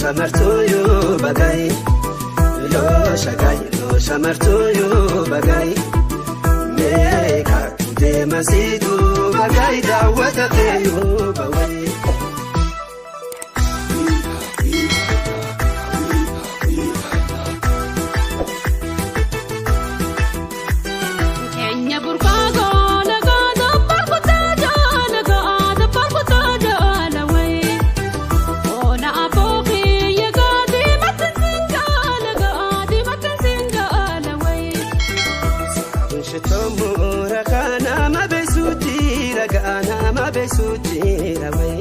Shamartuu yoo bagaye loo shagaye loo shamartuu yoo bagaye meeqa deema siituu bagaye daawwata kee yoo bawee. Keenya burqaa goona goona barkutaa jaala goona barkutaa jaala wayii. Oona abbootii yegaadii matansiin gaala gaadii matansiin gaala wayii. Saabun ragaa nama beesuuti ragaa nama beesuuti rawee.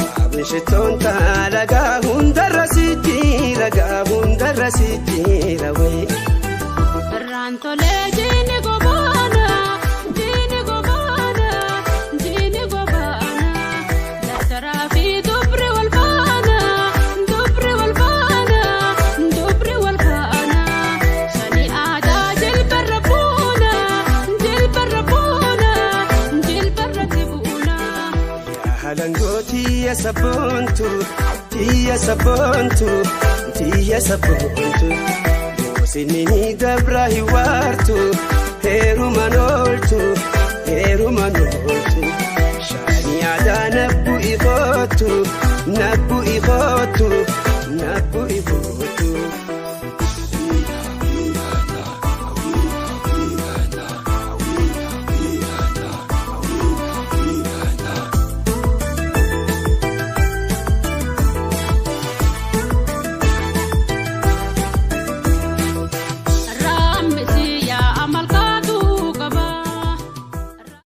Saabun shittoon ragaa hundarra sitti ragaa hundarra sitti rawee. Irraan jiini gobaana jiini gobaana jiini gobaana dardaraa fi dubri wal faana dubri wal faana dubri wal faana shani aadaa jilbarra buuna jilbarra buuna jilbarra buuna. Halangoo tiyya sabboontu tiyya sabboontu tiyya sabboontu. Yoosinni dabra hiwaartu heerumaan ooltu